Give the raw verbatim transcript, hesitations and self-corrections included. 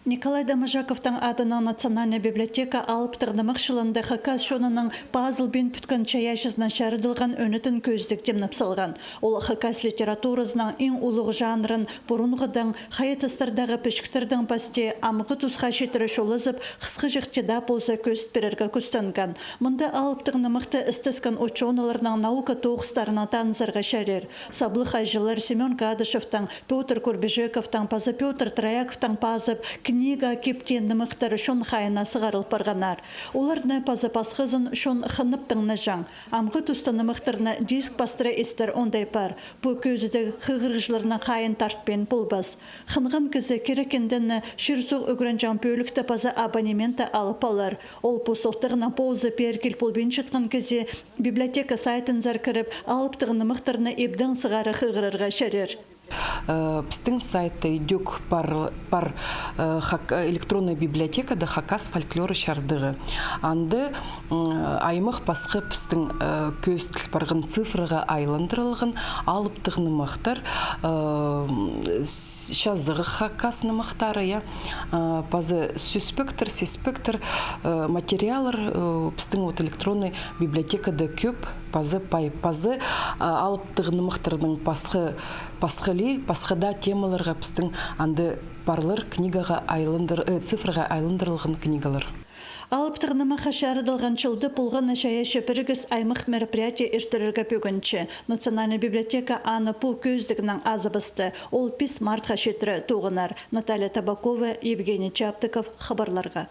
Николай Доможаковтың адынаң национальнай библиотека алыптығ нымах чылында хакас чонының пазылбин пӱткен чайаачызынаң чарыдылған ӧнетін кӧзідіг тимнеп салған. Ол хакас литературазының иң улуғ жанрын пурунғыдаң, хайа тастардағы пічіктердең пасти амғы тусха читіре чолазып, хысхаҷахти даа полза кӧзіт пирерге кӱстенген. Мында алыптығ нымахты істескен учёныйларның наука тоғыстарынаң танызарға чарир. Саблығ аҷылар Семён Кадышевтің, Пётр Курбижековтың паза Пётр Трояковтың пазып, книга киптеен нымахтары чон хайиина сығарыл парғаннар. Оларны паза пасхазын чон хынып тыңнаҷаң. Амғы туста нымахтарны диск пастыра истер оңдай пар. Пу кӧзідіг хығырығҷыларның хайиин тартпин полбас. Хынған кізі киреккенде чир-суғ ӱгренҷең пӧлікті паза абонементті алып алар. Ол пу сылтағнаң позы пеер кил полбинчатхан кізі библиотека сайтынзар кіріп, алыптығ нымахтарны ибдең сығара хығырарға чарир. Э, пістің сайтта идӧк пар, пар, э, хак-, электронная библиотекада хакас фольклоры чардығы. Анда, м, аймах пасха пістің, э, кӧзіділ парған цифраға айландырылған алыптығ нымахтар, э, м, с-, чазағ хакас нымахтары, я. Э, паза сӧспектер, сеспектер, э, материаллар, э, пістің вот электронный библиотекада кӧп, паза пай, паза, э, алыптығ нымахтарның пасха, пасхали, пасха даа темаларға пістің анда парлар книгаға айландыр-, э, цифраға айландырылған книгалар. Алыптығ нымахха чарыдылған чылда полған на чайаачы пірігіс аймах мероприятие иртірерге пӧгінче. Национальнай библиотека аны пу кӧзідігнең азыбысты. Ол пис мартха читіре тоғынар. Наталья Табакова, Евгений Чаптыков, хабарларға.